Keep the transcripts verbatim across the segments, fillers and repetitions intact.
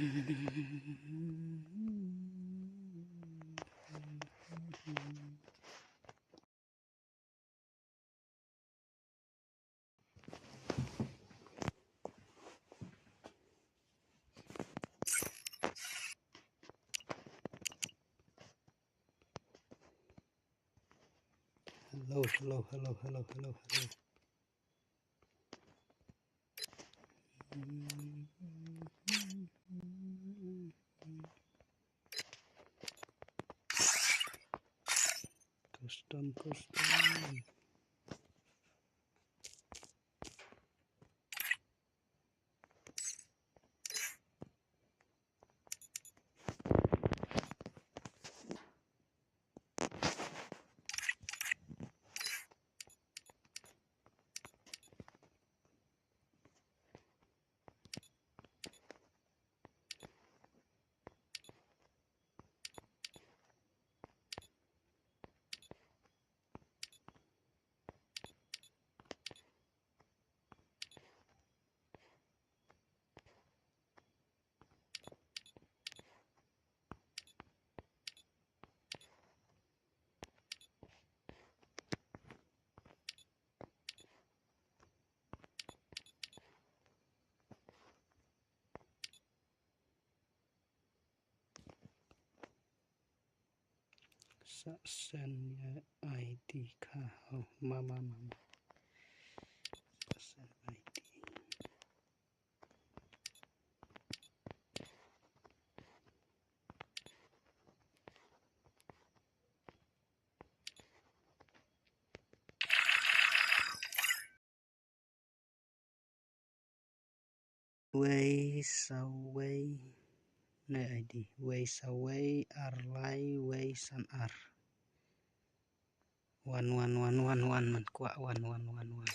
Hello, hello, hello, hello, hello, hello. Custom, custom. Sa send ïa I D ka. Oh, ma, ma, ma, ma. Sa send I D. Wei sa wei. Ne I D. Wei sa wei, ar lai, wei san ar. Wan, wan, wan, wan, wan, man kwah, wan, wan, wan, wan.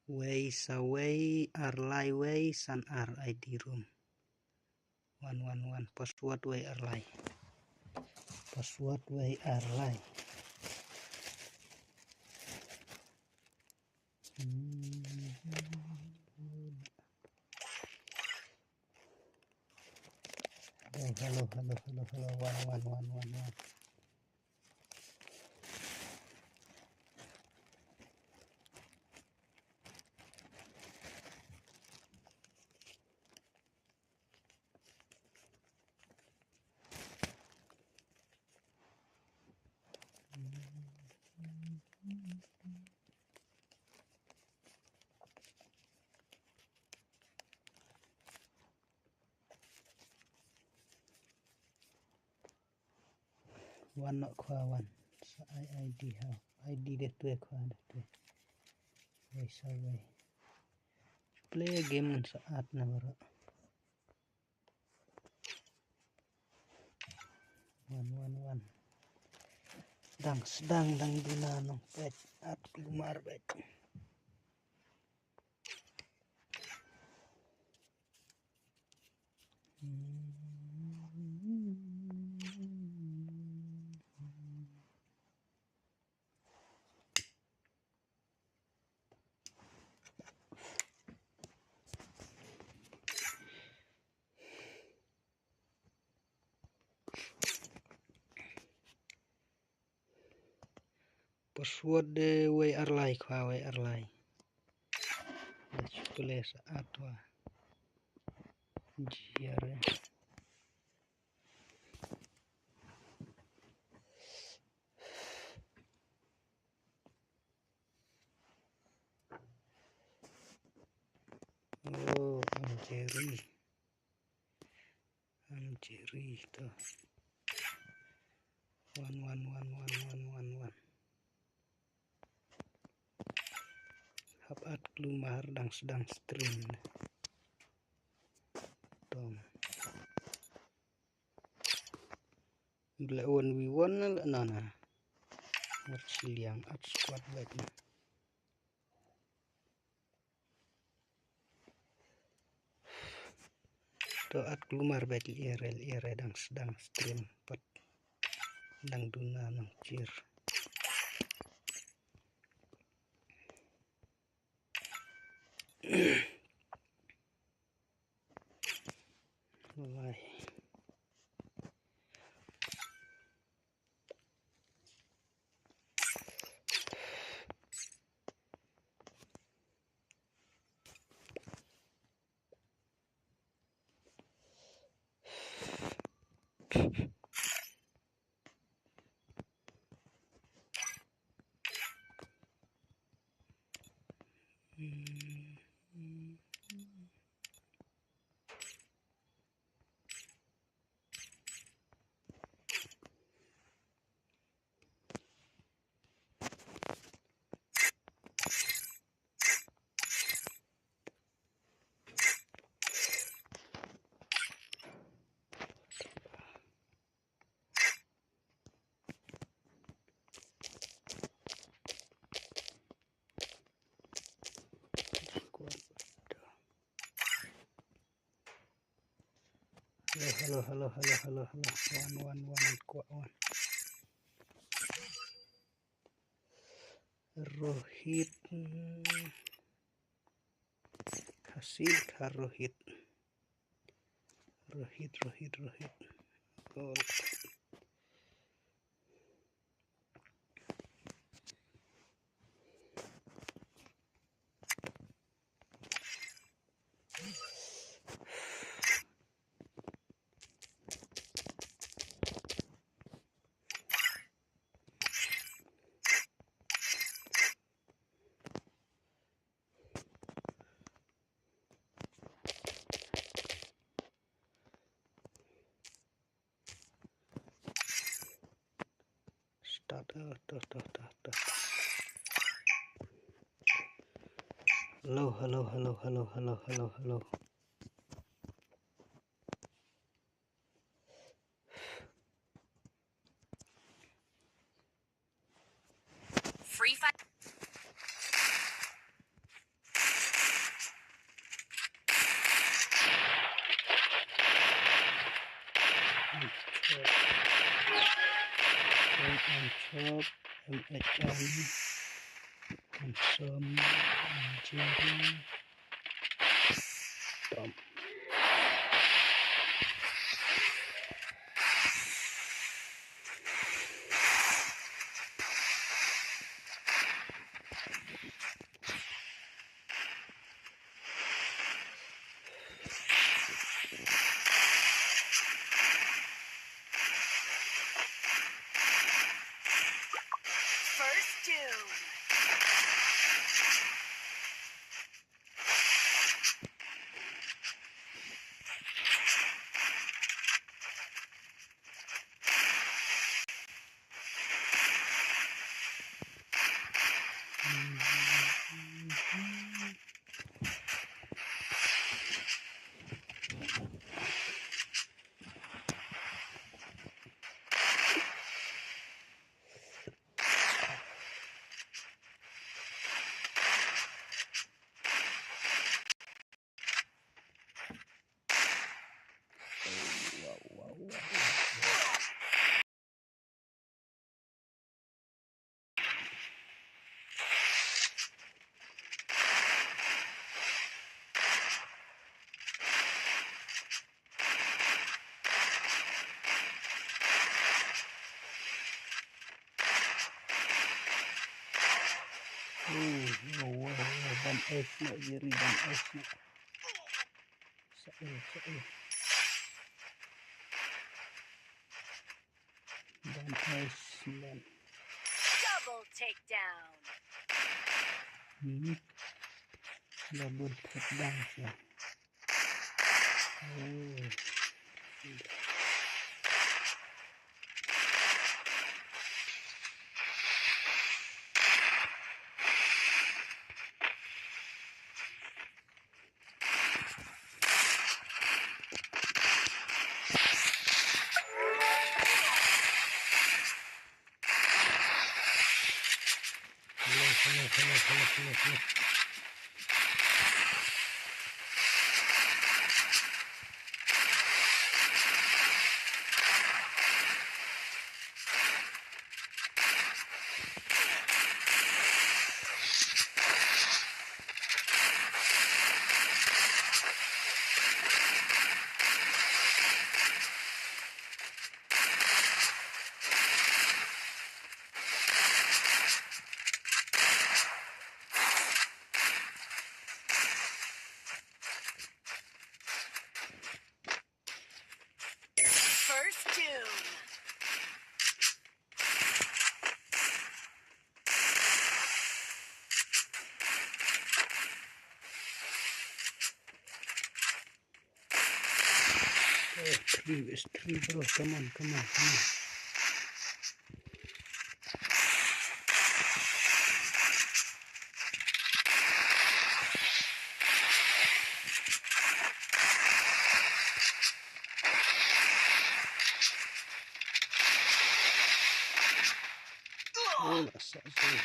Wei sa wei, ar lai wei, san ar I D room. Wan, wan, wan, password wei ar lai. Password wei ar lai. Hello, hello, hello, hello, hello. Wan, wan, wan, wan, wan. Wan noh khwa wan. Sa ai I D ha. I D de twe khwa de twe. Wei sa wei. Play game ngan sa at na baroh. Wan, wan, wan. Dang sdang dang duna nongpeit at kulmar beit. Password de wei ar lai khwa wei ar lai. Let's play sa at wa. Jia re. Oh, Am Jerry. Am Jerry to. Wan, wan, wan. Hap at kulmar dang sdang stream. Tom. Ble one v one na la nana. Ngat shiliang at squad bad na. To at kulmar bad lire lire dang sdang stream pat. Dang duna nang cheer. Lai. Hello, hello, hello, hello, hello, hello. One, one, one, kwah one. Rohit. Hasid kha Rohit. Rohit, Rohit, Rohit. Goal. Start, uh, to, to, to, to. Hello, hello, hello, hello, hello, hello, hello. Free Fire. M H M, M H M, M H M, Jerry. Bam. First doom. Oh, oh, oh, oh, ban ais na, Jerry, ban ais na. Sa, eh, sa, eh. Ban ais, ban. Double takedown. Hmm. Double takedown, sa. Oh. Hello, hello, hello, hello, hello, hello. Three versus three, bro. Come on, come on, come on. Oh, that's so good.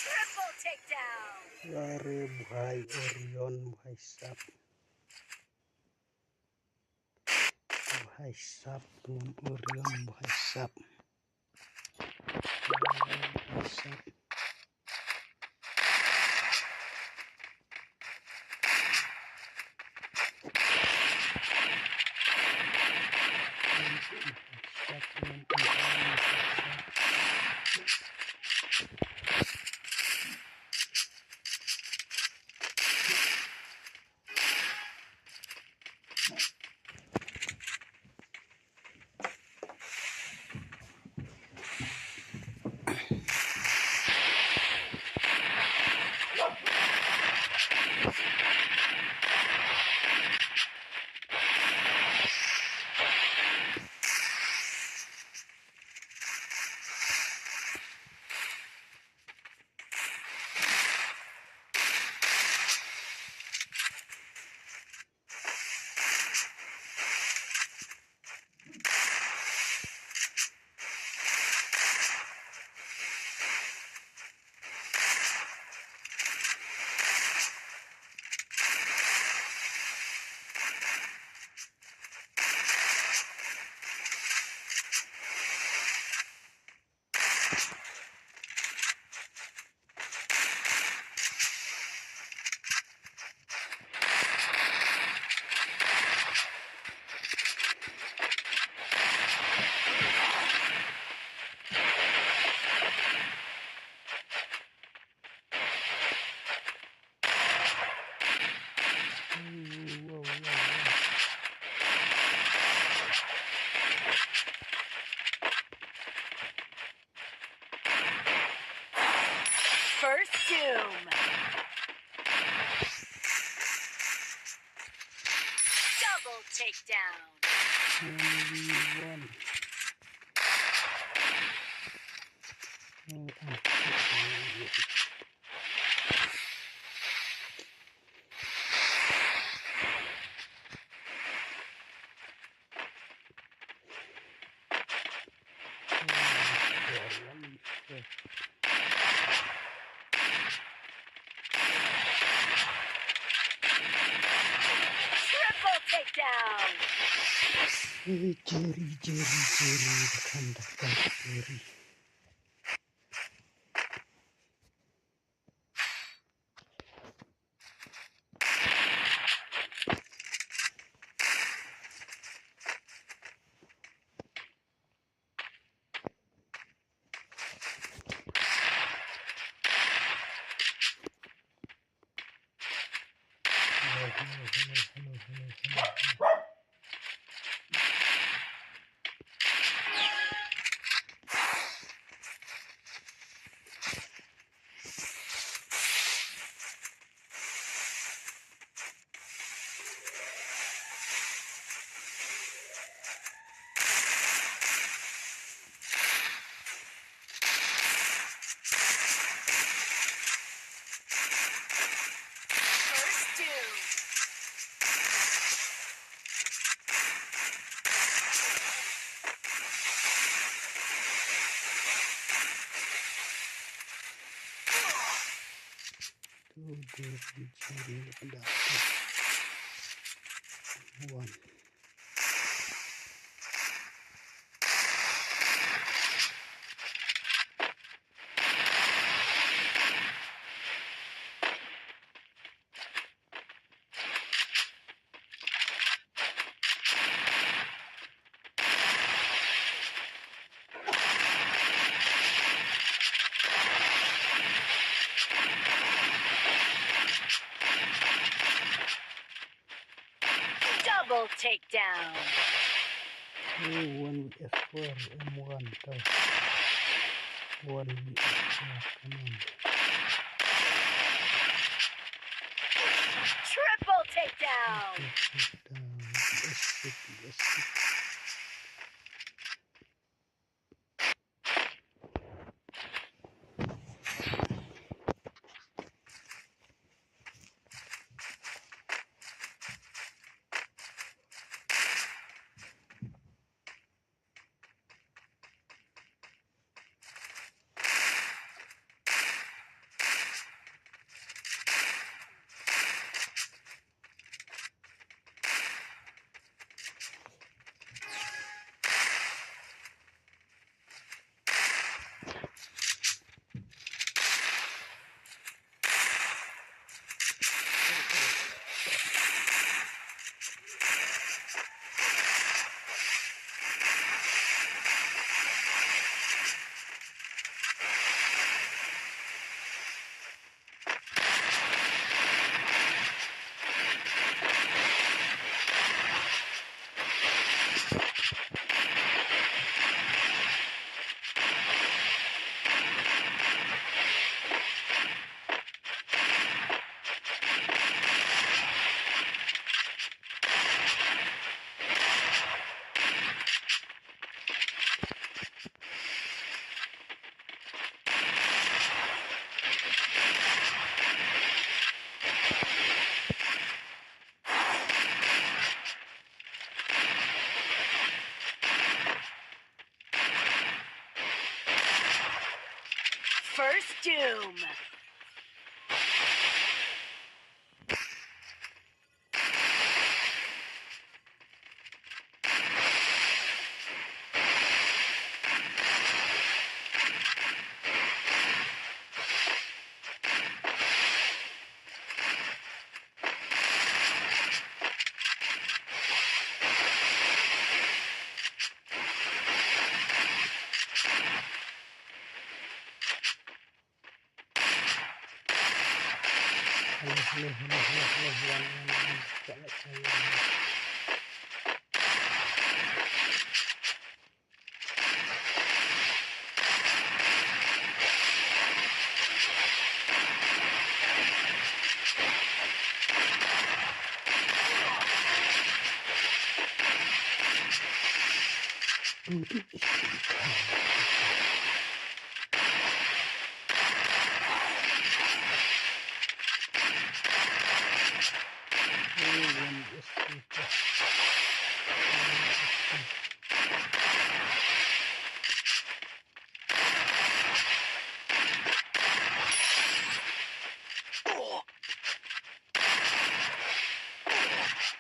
Triple takedown. Ware bhai Orion bhai sab. Bhai sab, Orion bhai sab. Bhai sab. First Doom. Double takedown. Only one. Oh, oh, oh, oh. Triple takedown. Jerry, Jerry, Jerry, the Jerry. One. Double takedown. Oh, one V S four, M one, tough. One V S four, come on. Triple takedown. Triple takedown. V S six, V S six. First Doom.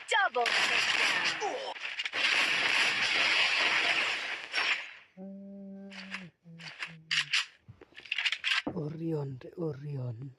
Double takedown. Orion, Orion.